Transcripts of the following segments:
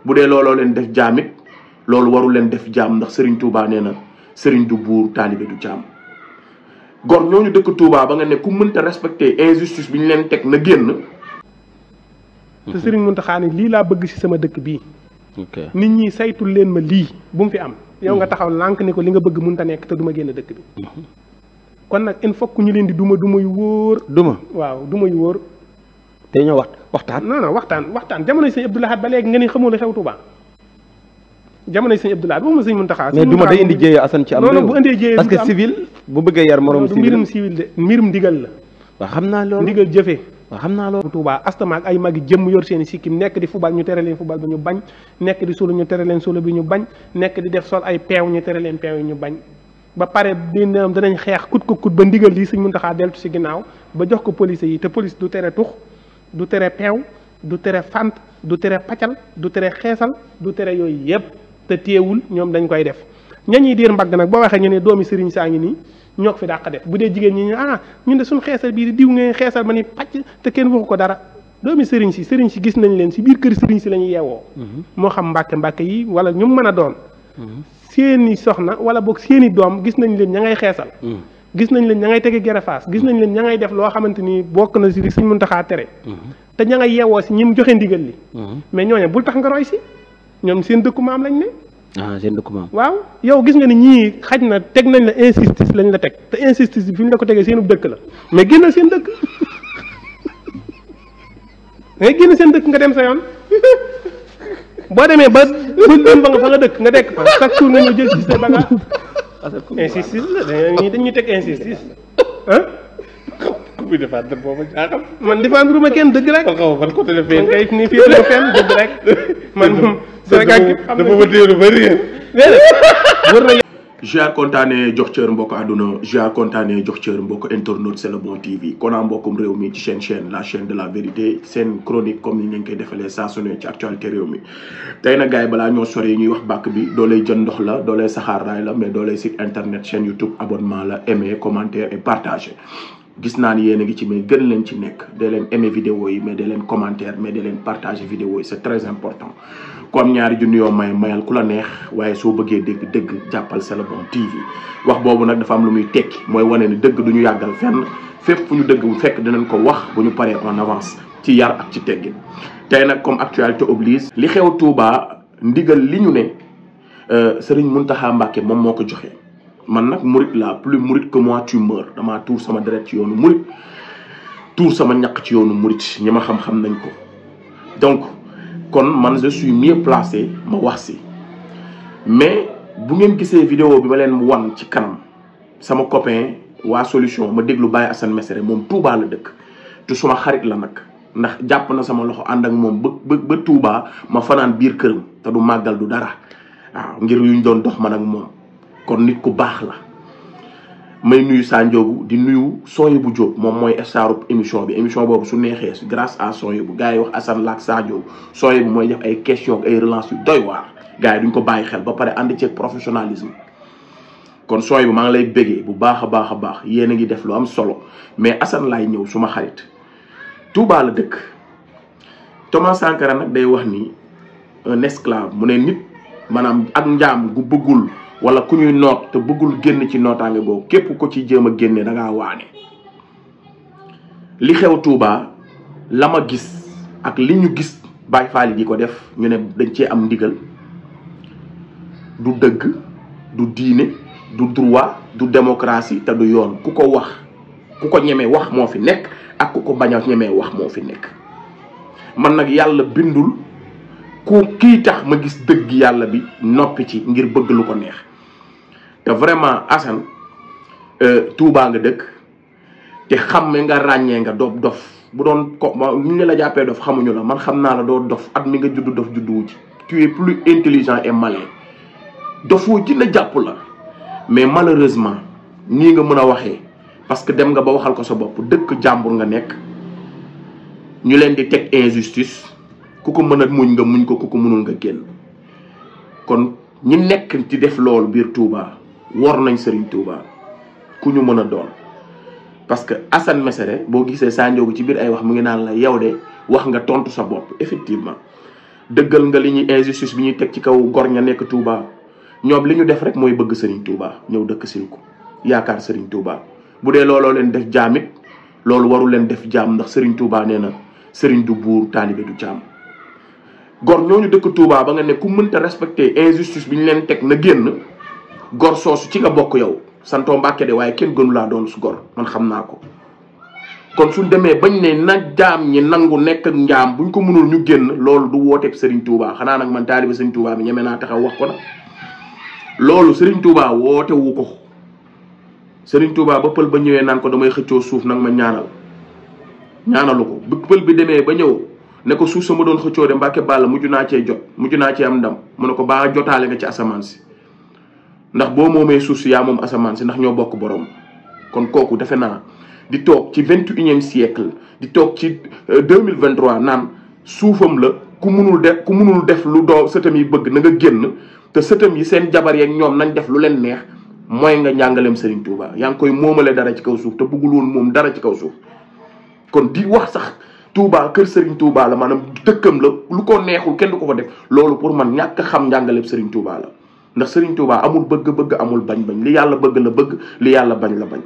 bu dee looloo leen def jaamit loolu warul leen def jaam ndax Serigne Touba nee na Serigne du buur taalibe du jaam gor ñooñu dëkk Touba ba nga ne ku mënta respecté injustice bi ñu leen teg na génn. te Serigne Mountakha ni lii laa bëgg ci sama dëkk bii. nit ñi saytul leen ma lii bu mu fi am. yow nga taxaw lànk ne ko li nga bëgg mënta nekk te du ma génn dëkk bi. kon nag il faut que ñu leen di duma yu wóor. waaw duma yu wóor. te ñoo waxtaan. non waxtaan jamonoy sëñ Abdou Lahad ba léegi nga ni xamoo li xew Touba. jamonoy sëñ Abdou Lahad waxuma sëñ Mountakha. mais duma day indi jéeye Assane ci am réew. non bu indee jéeye parce que civil bu bëggee yar morom civil mbirum civil de mbirum ndigal la. waaw xam naa loolu ndigal jëfee. waaw xam naa loolu. Touba astama ak ay magi jëmm yor seen i sikkim nekk di fubal ñu tere leen fubal ba ñu bañ nekk di sulu ñu tere leen sulu bi ñu bañ nekk di def sol ay peew ñu tere leen peew yi ñu bañ ba pare danañ xeex kut ba ndigal lii sëñ Mountakha deltu si ginnaaw ba jox ko police yi te police du tere tux du tere peew du tere fant du tere paccal du tere xeesal du tere yooyu yëpp te teewul ñoom dañ koy def ñañuy diir mbagg nag boo waxee ñu ne doomi sëriñ saa ngi nii ñoo ko fi dàq def bu dee jigéen ñi ñun de suñ xeesal bii di diw ngeen xeesal ma ni pàcc te kenn waxu ko dara doomi sëriñ si gis nañ leen si biir kër sëriñ si la ñuy yeewoo moo xam mbàkke yi wala ñu mën a doon seeni soxna wala boog seeni doom gis nañ leen ña ngay xeesal gis nañ leen ña ngay tege gerefaas gis nañ leen ña ngay def loo xamante ni bokk na si Sëñ Muntaxaa tere te ña ngay yeewoo si ñi mu joxe ndigal li mais ñooñu bul tax nga roy si ñoom seen dëkku maam lañ ne seen dëkku maam waaw yow gis nga ni ñii xaj na teg nañ la injustice lañ la teg te injustice bi fi ñu la ko tegee seenu dëkk la mais génnal seen dëkk ngay génn seen dëkk nga dem sa yoon boo demee ba dem ba nga fa nga dëkk nga dekk fa chaque jour nga ñëw jël ci sa bagage injustice la dañuy teg injustice muy défendre boobu jaaxal. man défendre ma kenn dëgg rek. xaw man côté la fee. man kay nii fii la fenn dëgg rek. man moom Sénégal gi xam dafa ma téye bari wër na. J'ai kontaanee jox cër mbokk àdduna j'ai kontaanee jox cër mbokk internaute C'est le bon TV kon mbokkum réew mi ci chaîne la chaîne de la vérité seen chronique comme ni ngeen koy defalee saa su ne ci actualité réew mi. tey nag gars yi balaa ñoo sori ñuy wax bàkk bi doo lay jën ndox la doo lay saxaar raay la mais doo lay site internet chaîne YouTube abonnement la aimer commentaire et partager. gis naa ni yéen a ngi ci mais gën leen ci nekk dee leen aimer vidéo yi mais dee leen commentaire mais dee leen partager vidéo yi c'est très important comme ñaari junni yoo mayal ku la neex waaye soo bëggee dëgg jàppal C'est le bon TV wax boobu nag dafa am lu muy tekki mooy wane ni dëgg du ñu yàggal fenn fépp fu ñu dëgg bu fekk dinañ ko wax bu ñu paree en avance ci yar ak ci teggin tey nag comme actualité oblige li xew Touba ndigal li ñu ne Serigne Mountakha Mbacké moom moo ko joxe man nag murit la plus murit que moi tu meurs damaa tuur sama deret ci yoonu murit tuur sama ñaq ci yoonu murit ñi ma xam-xam nañ ko donc kon man je suis mieux placé ma wax si mais bu ngeen gisee vidéo bi ma leen wan ci kanam sama copain waa solution ma déglu Baye Assane Mesere moom Touba la dëkk te suma xarit la nag ndax jàpp na sama loxo ànd ak moom ba Touba ma fanaan biir këram te du màggal du dara waaw ngir yuñ doon dox man ak moom kon nit ku baax la may nuyu Sanjoogu di nuyu Soyebu Diop moom mooy staru émission bi émission boobu su neexee grâce à Soyebu gars yi wax Assane laak Sanjoogu Soyebu mooy def ay questions ay relance yu doy waar gars yi duñ ko bàyyi xel ba pare ànd ceeg professionnalisme kon Soyebu maa ngi lay béggee bu baax a baax yéen a ngi def lu am solo mais Assane laay ñëw suma xarit Touba la dëkk Thomas Sankara nag day wax ni un esclave mu ne nit maanaam ak njaam gu bëggul wala ku ñuy noot te bëggul génn ci nootaange boobu képp ko ci jéem a génne da ngaa waane li xew Touba la ma gis ak li ñu gis Baay Faal yi di ko def ñu ne dañ cee am ndigal du dëgg du diine du droit du démocratie te du yoon ku ko wax ku ko ñemee wax moo fi nekk ak ku ko bañ a ñemee wax moo fi nekk man nag yàlla bindul ku kii tax ma gis dëgg yàlla bi noppi ci ngir bëgg lu ko neex te vraiment Assane Touba nga dëkk te xam nga ràññee nga dof bu doon ko ñu la jàppee dof xamuñu la man xam naa la doo dof at mi nga judd dof judduwu ci tu es plus intelligent et malin dofoo ci la jàpp la mais malheureusement nii nga mën a waxee parce que dem nga ba waxal ko sa bopp dëkk jàmbur nga nekk ñu leen di teg injustice ku ko mën a muñ nga muñ ko ku ko mënul nga génn kon ñi nekk ci def loolu biir Touba war nañ Serigne Touba ku ñu mën a doon parce que Assane Mesere boo gisee Sanjoogu ci biir ay wax mu ngi naan la yow de wax nga tontu sa bopp effectivement dëggal nga li ñuy injustice bi ñuy teg ci kaw gor ña nekk Touba ñoom li ñu def rek mooy bëgg Serigne Touba ñëw dëkk sil ko yaakaar Serigne Touba bu dee looloo leen def jaamit loolu waru leen def jaam ndax Serigne Touba nee na Serigne du buur taalibe du jaam gor ñooñu dëkk Touba ba nga ne ku mënta respecté injustice bi ñu leen teg na génn gor soosu ci nga bokk yow santoo Mbàkke de waaye kenn gënu laa doon su gor man xam naa ko. kon suñ demee bañ ne na jaam ñi nangu nekk ak njaam buñ ko mënul ñu génn loolu du wooteeb Serigne Touba xanaa nag man taalibe Serigne Touba bi ñeme naa taxaw wax ko nag loolu Serigne Touba woote wu ko Serigne Touba ba pël ba ñëwee naan ko damay xëccoo suuf nag ma ñaanalu ko bu pël bi demee ba ñëw ne ko suuf sama doon xëccoo de Mbàkke Bàlla mujj naa cee am ndam mu ne ko baa jotaale nga ci asamaan si ndax boo moomee suuf si yaa moom asamaan si ndax ñoo bokk borom kon kooku defe naa di toog ci 21e siècle di toog ci 2023 naan suufam la ku munul def lu doo sëtam yi bëgg na nga génn te sëtam yi seen jabar yeeg ñoom nañ def lu leen neex mooy nga njàngaleem Serigne Touba yaa ngi koy moomale dara ci kaw suuf te bëggul woon moom dara ci kaw suuf kon di wax sax Touba kër Serigne Touba la maanaam dëkkam la lu ko neexul kenn du ko fa def loolu pour man ñàkk xam njàngaleem Serigne Touba la ndax Serigne Touba amul bëgg-bëgg amul bañ-bañ li yàlla bëgg la bëgg li yàlla bañ la bañ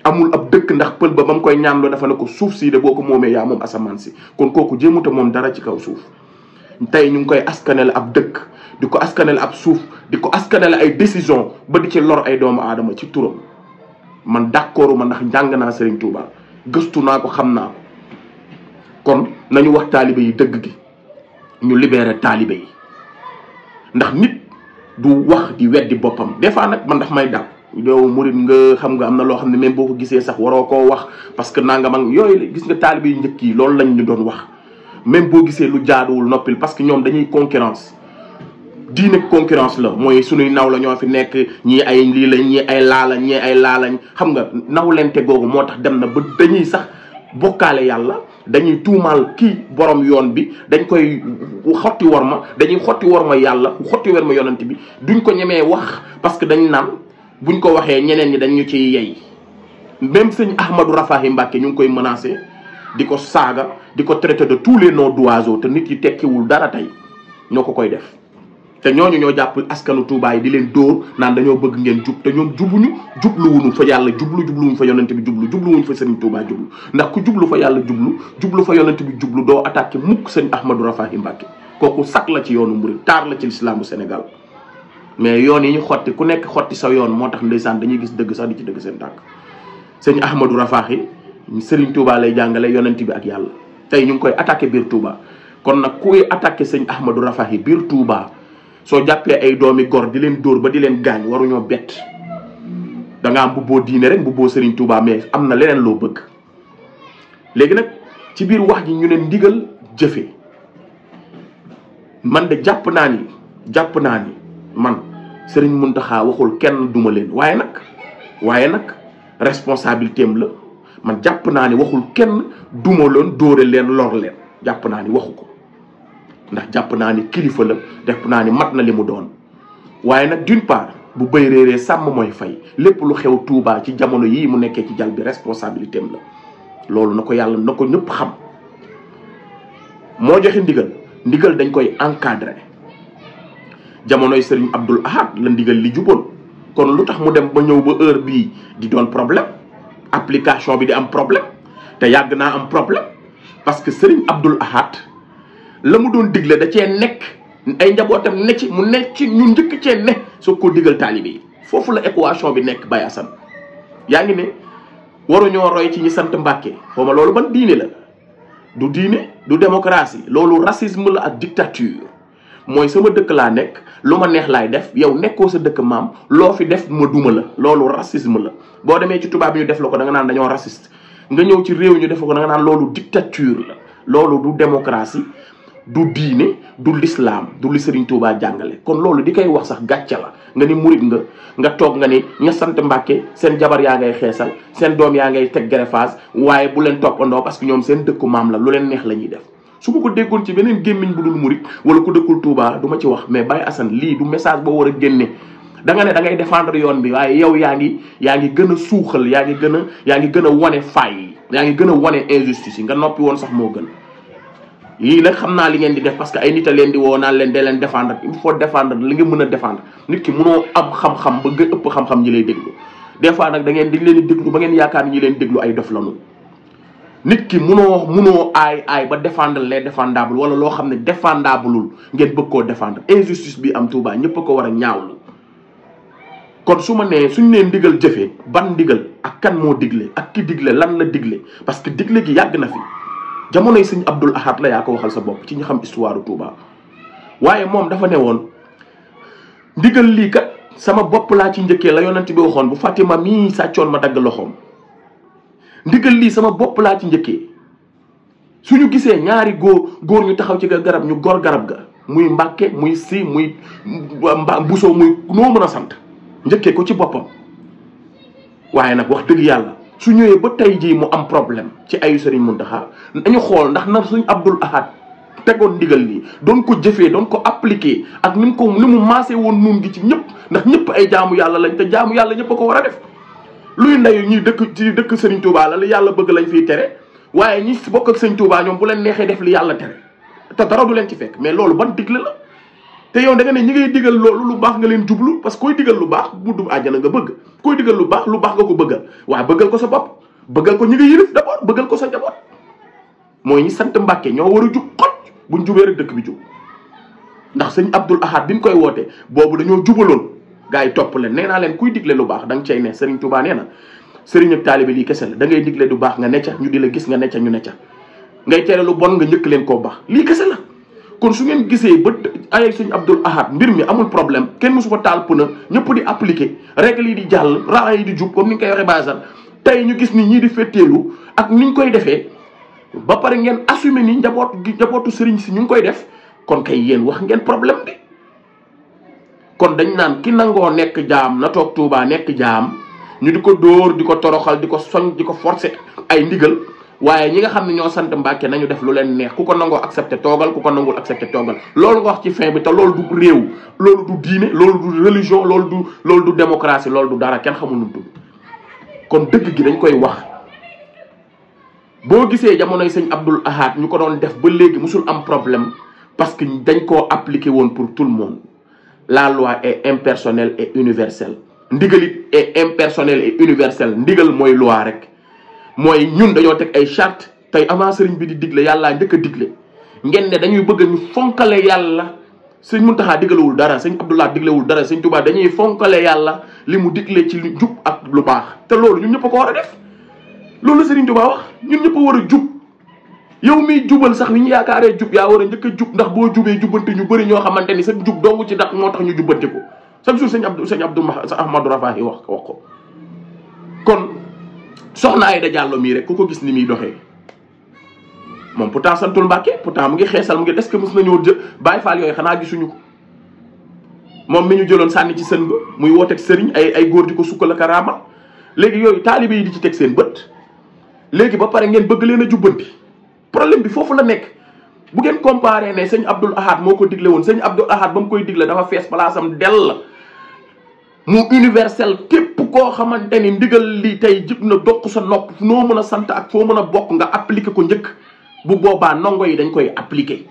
amul ab dëkk ndax pël ba mu koy ñaanloo dafa ne ko suuf si de boo ko moomee yaa moom asamaan si kon kooku jéemuta moom dara ci kaw suuf tey ñu ngi koy askanale ab dëkk di ko askanale ab suuf di ko askanale ay décision ba di ci lor ay doomu aadama ci turam man d'accordu ma ndax njàng naa Serigne Touba gëstu naa ko xam naa ko kon nañu wax taalibe yi dëgg gi ñu libéré taalibe yi ndax nit du wax di weddi boppam des fois nag man daf may dal yow murit nga xam nga am na loo xam ne même boo ko gisee sax waroo koo wax parce que nangam ak yooyu gis nga taalibe yu njëkk yi loolu lañ ñu doon wax même boo gisee lu jaaduwul noppil parce que ñoom dañuy concurrence diine concurrence la mooy sunuy naw la ñoo fi nekk ñii ay lii lañ ñii ay laalañ ñii ay laalañ xam nga nawlente googu moo tax dem na ba dañuy sax bokkaale yàlla dañuy tuumaal kii borom yoon bi dañ koy xotti war ma dañuy xotti war ma yàlla xotti war ma yonent bi duñ ko ñemee wax parce que dañ naan buñ ko waxee ñeneen ñi dañ ñu ciy yey même sëñ Ahmadou Rafahi Mbacke ñu ngi koy menacé di ko saaga di ko traité de tous les noms d'oiseaux te nit yi tekkiwul dara tey ñoo ko koy def te ñooñu ñoo jàpp askanu Touba yi di leen dóor naan dañoo bëgg ngeen jub te ñoom jubluwuñu fa yàlla jubluwuñ fa yonent bi jubluwuñ fa sëriñ Touba jublu ndax ku jublu fa yàlla jublu fa yonent bi jublu doo attaqué mukk sëñ Ahmadou Rafahi Mbacke kooku sak la ci yoonu murid taar la ci lislaamu Sénégal mais yoon yi ñu xotti ku nekk xotti sa yoon moo tax ndeysaan dañuy gis dëgg sax di ci dëgg seen tànk sëñ Ahmadou Rafahi Serigne Touba lay jàngale yonent bi ak yàlla tey ñu ngi koy attaqué biir Touba kon nag kuy attaqué sëñ Ahmadou Rafahi biir Touba soo jàppee ay doomi gor di leen dóor ba di leen gaañ waruñoo bett da nga am mbubboo diine rek mbubboo Serigne Touba mais am na leneen loo bëgg léegi nag ci biir wax ji ñu ne ndigal jëfe man de jàpp naa ni man Serigne Mountakha waxul kenn duma leen waaye nag responsabilité am la man jàpp naa ni waxul kenn duma leen dóore leen lor leen jàpp naa ni waxu ko ndax jàpp naa ni kilifa la jàpp naa ni mat na li mu doon waaye nag d'une part bu bëy réeree sàmm mooy fay lépp lu xew Touba ci jamono yii mu nekkee ci jal bi responsabilité am la loolu na ko yàlla na ko ñëpp xam moo joxe ndigal dañ koy encadrer jamonoy Serigne Abdoul Ahad la ndigal li juboon kon lu tax mu dem ba ñëw ba heure bii di doon problème application bi di am problème te yàgg naa am problème parce que Serigne Abdoul Ahad la mu doon digle da cee nekk ay njabootam ne ci mu nekk ci ñu njëkk cee ne soo ko digal taalibe yi foofu la équation bi nekk Baye Assane yaa ngi ne waruñoo roy ci ñi sant Mbàkke xaw ma loolu ban diine la du diine du démocratie loolu racisme la ak dictature mooy sama dëkk laa nekk lu ma neex laay def yow nekkoo sa dëkk maam loo fi def ma duma la loolu racisme la boo demee ci tubaab yi ñu def la ko da nga naan dañoo raciste nga ñëw ci réew ñu def la ko da nga naan loolu dictature la loolu du démocratie du diine du l'islam du li Serigne Touba jàngale kon loolu di koy wax sax gàcce la nga ni murit nga toog nga ni ña sant Mbàkke seen jabar yaa ngay xeesal seen doom yaa ngay teg greffage waaye bu leen toppandoo parce que ñoom seen dëkku maam la lu leen neex la ñuy def su ma ko déggoon ci beneen gémmiñ bu dul murit wala ku dëkkul Touba du ma ci wax mais Baye Assane lii du message boo war a génne da nga ne da ngay défendre yoon bi waaye yow yaa ngi gën a suuxal yaa ngi gën a wane faay yi yaa ngi gën a wane injustice yi nga noppi woon sax moo gën yii nag xam naa li ngeen di def parce que ay nit a leen di woo naan leen de leen défendre il faut défendre li nga mën a défendre nit ki mënoo am xam-xam ba nga ëpp xam-xam ñi lay déglu des fois nag da ngeen di leen di déglu ba ngeen yaakaar ni ñi leen déglu ay dof lañu nit ki mënoo aay ba défendre les défendables wala loo xam ne défendableul ngeen bëgg koo défendre injustice bi am Touba ñëpp a ko war a ñaawlu kon su ma nee suñ nee ndigal jëfee ban ndigal ak kan moo digle ak ki digle lan la digle parce que digle gi yàgg na fi jamonoy sëñ Abdul Ahad la yaa ko waxal sa bopp ci ñu xam histoire Touba waaye moom dafa ne woon ndigal lii kat sama bopp laa ci njëkkee la yonent bi waxoon bu Fatima mii sàccoon ma dagg loxoom ndigal lii sama bopp laa ci njëkkee suñu gisee ñaari góor ñu taxaw ci garab ñu gor garab ga muy Mbàkke muy si muy Buso muy noo mën a sant njëkkee ko ci boppam waaye nag wax dëgg yàlla su ñëwee ba tey jii mu am problème ci ayu Serigne Mountakha nañu xool ndax na suñ Abdul Ahad tegoon ndigal lii doon ko jëfee doon ko appliqué ak ni mu maasee woon nuun gi ci ñëpp ndax ñëpp ay jaamu yàlla lañ te jaamu yàlla ñëpp a ko war a def luy ndeyu ñuy dëkk ci dëkk Serigne Touba la li yàlla bëgg lañ fiy tere waaye ñi bokk ak Serigne Touba ñoom bu leen neexee def li yàlla tere te dara du leen ci fekk mais loolu ban digle la te yow da nga ne ñi ngay digal loolu lu baax nga leen jublu parce que koy digal lu baax bu dub àjjana nga bëgg koy digal lu baax nga ko bëggal waaye bëggal ko sa bopp bëggal ko ñi nga yilif d'abord bëggal ko sa njaboot mooy ñi sant Mbàkke ñoo war a jub xoj buñ jubee rek dëkk bi jub ndax sëñ Abdul Ahad bi ñu koy woote boobu dañoo jubaloon gars yi topp leen nee naa leen kuy digle lu baax da nga cay ne Serigne Touba nee na Serigne ak taalibe lii kese la da ngay digle lu baax nga necca ñu di la gis nga necca ñu necca ngay tere lu bon nga njëkk leen koo baax lii kese la kon su ngeen gisee ba ay sëñ Abdul Ahad mbir mi amul problème kenn mosu fa taal pëna ñëpp di appliquer règle yi di jàll raa yi di jub comme ni nga koy waxee basal tey ñu gis ni ñii di fetteelu ak niñ koy defee ba pare ngeen assumer ni njabootu sëriñ si ñu ngi koy def kon kay yéen wax ngeen problème bi kon dañ naan ki nangoo nekk jaam na toog Touba nekk jaam ñu di ko dóor di ko toroxal di ko soñ di ko forcer ay ndigal waaye ñi nga xam ne ñoo sant Mbàkke nañu def lu leen neex ku ko nangoo accepté toogal ku ko nangul accepté toogal loolu nga wax ci fin bi te loolu du réew loolu du diine loolu du religion loolu du démocratie loolu du dara kenn xamul nu mu tudd kon dëgg gi dañ koy wax boo gisee jamonoy sëñ Abdul Ahad ñu ko doon def ba léegi musul am problème parce que dañ koo appliqué woon pour tout le monde la loi est impersonnelle et universelle ndigalit est impersonnel et universel ndigal mooy loi rek mooy ñun dañoo teg ay charte tey avant sëriñ bi di digle yàllaa njëkk a digle ngeen ne dañuy bëgg ñu fonkale yàlla sëñ Muntaxa digalewul dara sëñ Abdullah diglewul dara sëñ Tuubaa dañuy fonkale yàlla li mu digle ci lu jub ak lu baax te loolu ñun ñëpp a ko war a def loolu la sëriñ Tuubaa wax ñun ñëpp a war a jub yow miy jubal sax wi ñu yaakaaree jub yaa war a njëkk a jub ndax boo jubee jubbante ñu bëri ñoo xamante ni sa jub dongu ci ndax moo tax ñu jubbante ko chaque jour sëñ Ahmadou Rafahi wax ko kon soxna Aïda Diallo mii rek ku ko gis ni muy doxee moom pourtant santul Mbàkke pourtant mu ngi xeesal mu ngi est-ce que mos nañoo Baay Faal yooyu xanaa gisuñu ko moom mi ñu jëloon sànni ci sën ba muy wooteeg sëriñ ay góor di ko sukkal ak raama léegi yooyu taalibe yi di ci teg seen bët léegi ba pare ngeen bëgg leen a jubbanti problème bi foofu la nekk bu ngeen comparé ne sëñ Abdul Ahad moo ko digle woon sëñ Abdul Ahad ba mu koy digle dafa fees palaasam dell mu universel képp koo xamante ni ndigal li tey jib na doq sa nopp noo mën a sant ak foo mën a bokk nga appliqué ko njëkk bu boobaa ndongo yi dañ koy appliqué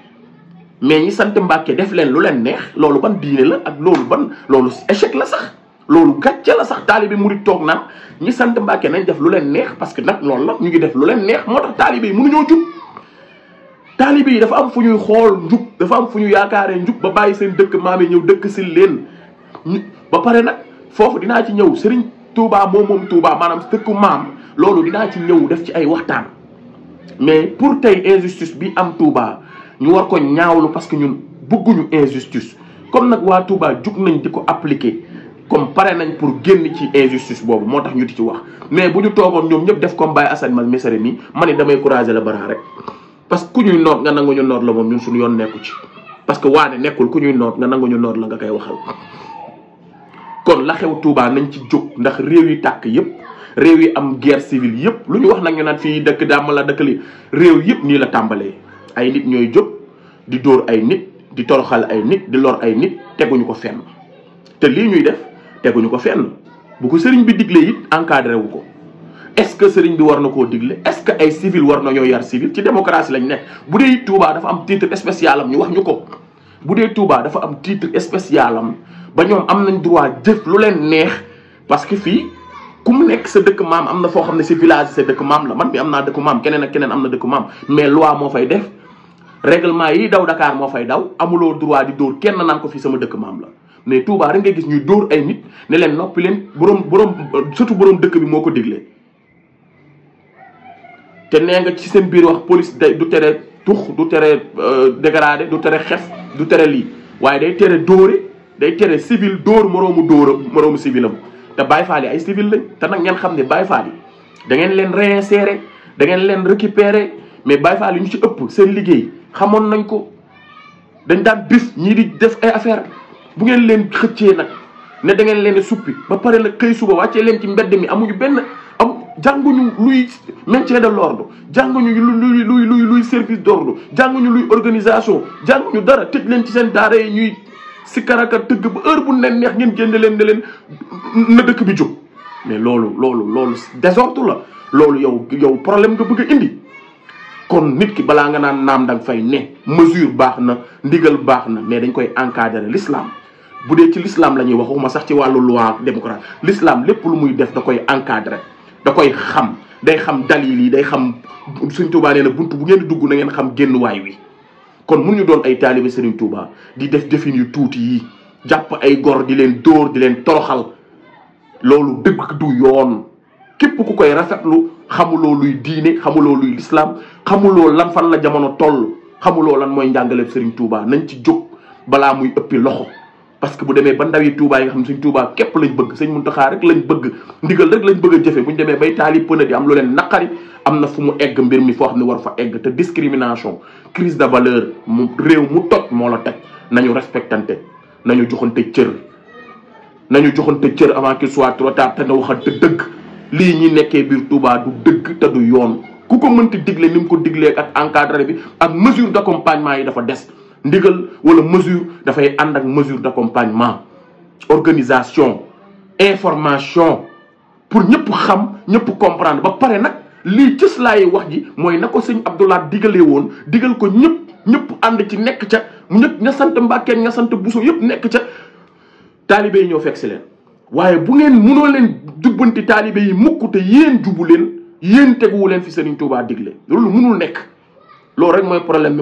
mais ñi sant Mbàkke def leen lu leen neex loolu ban diine la ak loolu échec la sax loolu gàcce la sax taalibe murid toog naan ñi sant Mbàkke nañ def lu leen neex parce que nag loolu la ñu ngi def lu leen neex moo tax taalibe yi mënuñoo jub taalibe yi dafa am fu ñuy xool njub dafa am fu ñu yaakaaree njub ba bàyyi seen dëkk maam yi ñëw dëkk si leen ba pare nag foofu dinaa ci ñëw Serigne Touba moom Touba maanaam dëkku maam loolu dinaa ci ñëw def ci ay waxtaan mais pour tey injustice bi am Touba ñu war ko ñaawlu parce que ñun bëgguñu injustice comme nag waa Touba jug nañ di ko appliquer comme pare nañ pour génn ci injustice boobu moo tax ñu di ci wax mais bu ñu toogoon ñoom ñëpp def comme Baye Assane man Mesere mi ma ne damay courager la bara rek parce que ku ñuy noot nga nangu ñu noot la moom ñun suñu yoon nekku ci parce que waane nekkul ku ñuy noot nga nangu ñu noot la nga koy waxal kon la xew Touba nañ ci jóg ndax réew yi tàkk yëpp réew yi am guerre civile yëpp lu ñu wax nag ñu naan fii dëkk daam la dëkk li réew yëpp nii la tàmbalee ay nit ñooy jóg di dóor ay nit di toroxal ay nit di lor ay nit teguñu ko fenn te lii ñuy def teguñu ko fenn bu ko sëriñ bi diglee it encadré wu ko est-ce que sëriñ bi war na koo digle est-ce que ay civil war na ñoo yar civil ci démocratie lañ nekk. bu dee Touba dafa am titre spécial am ñu wax ñu ko bu dee Touba dafa am titre spécial am ba ñoom am nañ droit jëf lu leen neex parce que fii ku mu nekk sa dëkk maam am na foo xam ne si village sa dëkk maam la man mi am naa dëkku maam keneen ak keneen am na dëkku maam mais loi moo fay def règlement yi daw Dakar moo fay daw amuloo droit di dóor kenn naan ko fii sama dëkk maam la. mais Touba rek nga gis ñuy dóor ay nit ne leen noppi leen borom surtout borom dëkk bi moo ko digle te nee nga ci seen biir wax police day du tere tux du tere dégradé du tere xef du tere lii waaye day tere dóore day tere civil dóor moroomu civilam te Baye Fall yi ay civil lañ te nag ngeen xam ne Baye Fall yi da ngeen leen réinsérer da ngeen leen récupérer mais Baye Fall yi ñu ci ëpp seen liggéey xamoon nañ ko dañ daan bis ñii di def ay affaire bu ngeen leen xëccee nag ne da ngeen leen suppi ba pare nag xëy suba wàccee leen ci mbedd mi amuñu benn jànguñu luy maintien de l'ordre jànguñu luy service d'ordre jànguñu luy organisation jànguñu dara tëj leen ci seen daara yi ñuy si karaka tëgg ba heure bu leen neex ngeen génne leen ne leen na dëkk bi jóg mais loolu désordre la loolu yow problème nga bëgg a indi kon nit ki balaa nga naan naam danga fay ne mesure baax na ndigal baax na mais dañ koy encadrer l'islam bu dee ci l'islam la ñuy wax waxuma sax ci wàllu loi démocratie l'islam lépp lu muy def da koy encadrer da koy xam day xam dalil yi day xam Sëriñ Tuubaa nee na buntu bu ngeen di dugg na ngeen xam génnuwaay wi kon mun ñu doon ay taalibe Sëriñ Tuubaa di def defin yu tuuti yi jàpp ay gor di leen dóor di leen toroxal loolu dëgg du yoon képp ku koy rafetlu xamuloo luy diine xamuloo luy l'islam xamuloo lan fan la jamono toll xamuloo lan mooy njàngaleeb Sëriñ Tuubaa nañ ci jóg balaa muy ëppi loxo parce que bu demee ba ndawi Touba yi nga xam ne Sëñ Touba képp lañ bëgg Sëñ Muntaxa rek lañ bëgg ndigal rek lañ bëgg a jëfe bu ñu demee bay taali pëna di am lu leen naqari am na fu mu egg mbir mi foo xam ne war fa egg te discrimination crise de valeur mu réew mu toj moo la teg nañu respectante nañu joxante cër avant qu'il soit trop tard te na waxante dëgg lii ñi nekkee biir Touba du dëgg te du yoon ku ko mënti digle ni mu ko diglee ak encadré bi ak mesure d'accompagnement yi dafa des ndigal wala mesure dafay ànd ak mesure d'accompagnement organisation information pour ñëpp xam ñëpp comprendre ba pare nag lii cëslaayi wax ji mooy na ko sëñ Abdoulaye digalee woon digal ko ñëpp ànd ci nekk ca ñëpp ña sant Mbàkke ña sant Buso yëpp nekk ca taalibe yi ñoo fekk si leen waaye bu ngeen mënoo leen jubbanti taalibe yi mukk te yéen jubu leen yéen teguwu leen fi Sëriñ Tuubaa digle loolu mënul nekk loolu rek mooy problème bi